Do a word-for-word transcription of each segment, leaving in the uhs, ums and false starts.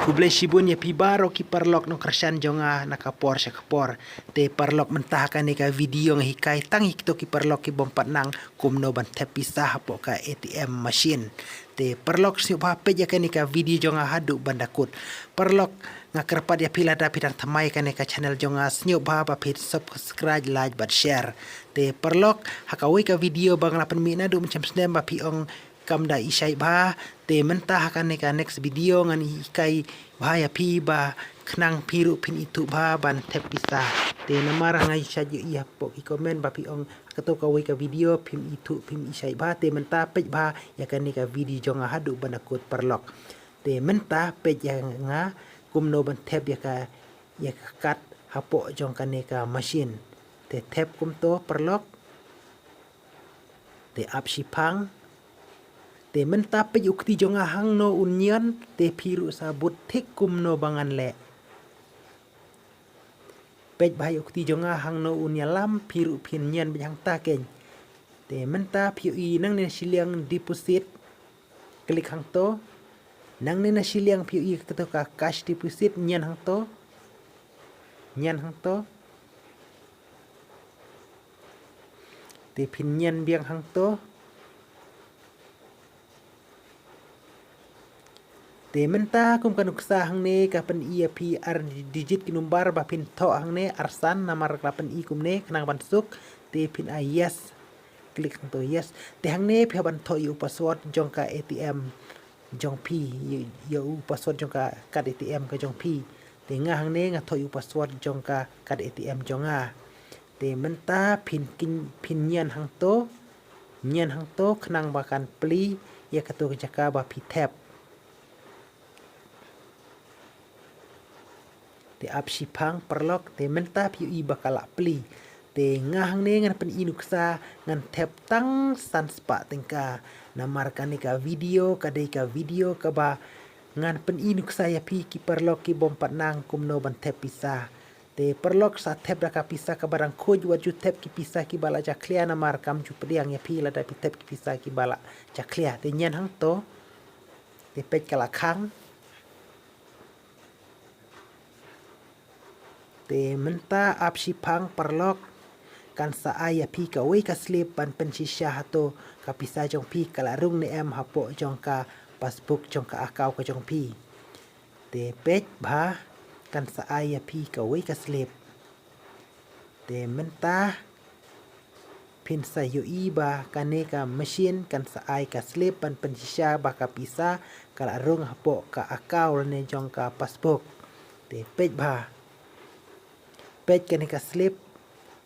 Khublei shibun ïa phi baroh ki paralok nongkyrshan jong nga na ka por sha ka por. Te paralok, mynta ha kane ka video nga hikai tang ïa kito ki paralok ki bym pat nang kumno ban thep pisa hapoh ka A T M machine. Te paralok, sngewbha peit ïa kane ka video jong nga haduh ban da kut. Paralok, nga kyrpad ïa phi lada phi dang thymmai kane ka channel jong nga, sngewbha ba phi subscribe, like bad share. Te paralok, ha kawei ka video ba nga la pynmih naduh mynshem snem ba phi ong kam da i shai bha. Te mynta ha kane ka next video ngan hikai bha ïa phi ba khnang phi ruh phin ithuh bha ban thep pisa. Te namar nga i shai ïa hapoh ki comment ba phi ong ha kato kawei ka video phim ithuh, phim i shai bha. Te mynta peit bha ïa kane ka video jong nga haduh ban da kut, paralok. Te mynta peit ïa nga kumno ban thep ïa ka, ïa ka card hapoh jong kane ka machine. Te thep kumto, paralok. Te ap shiphang. Te mynta peit u kti jong nga hangno un ñion, te phi ruh sa bud thik kumno ba ngan leh. Peit bha ïa u kti jong nga hangno un ïalam, phi ruh phin ñion beit hangta keiñ. Te mynta phi ïohi nangne na shiliang deposit. Klik hangto. Nangne na shiliang phi ïohi kato ka cash deposit, ñion hangto. Ñion hangto. Te phin ñion biang hangto. Te mynta kum ka nuksa hangne ka pyni ïa phi ar digit ki number ba phin thoh hangne, ar san, namar ka la pyni kumne khnang ban suk. Te phin ai yes. Klik hangto yes. Te hangne phi hap ban thoh ïa u password jong ka A T M jong phi, ïa, ïa u password jong ka card A T M ka jong phi. Te nga hangne nga thoh ïa u password jong ka card A T M jong nga. Te mynta phin kin, phin ñion hangto. Ñion hangto khnang ba kan plie ïa kato ka jaka ba phi thep. Te ap shiphang, paralok, te mynta phi ïohi ba ka la plie. Te nga hangne ngan pyni nuksa ngan thep tang san spah tyngka. Namar kane ka video ka dei ka video kaba ngan pyni nuksa ïa phi ki paralok ki bym pat nang kumno ban thep pisa. Te paralok, sa thep da ka pisa kaba dang khuid, wat ju thep ki pisa kiba la jakhlia, namar kam ju pdiang ïa phi lada phi thep ki pisa kiba la jakhlia. Te ñion hangto. Te peit ka la khang. Te mynta ap shiphang, paralok, kan sa ai ïa phi kawei ka slip ban pynshisha hato ka pisa jong phi ka la rung ne em hapoh jong ka passbook jong ka account ka jong phi. Te peit bha, kan sa ai ïa phi kawei ka slip. Te mynta phin sa ïohi ba kane ka machine kan sa ai ka slip ban pynshisha ba ka pisa ka la rung hapoh ka account lane jong ka passbook. Te peit bha. Peit kane ka slip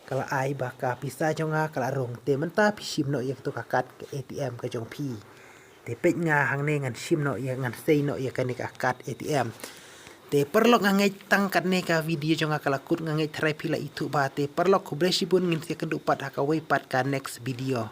ka la ai ba ka pisa jong nga ka la rung. Te mynta phi shim noh ïa kato ka card A T M ka jong phi. Te peit nga hangne ngan shim noh ïa, ngan sei noh ïa kane ka card A T M. Te paralok, nga ngeit tang katne ka video jong nga ka la kut, nga ngeit tharai phi la ithuh bha. Te paralok, khublei shibun, ngin sa ïakynduh pat ha kawei pat ka next video.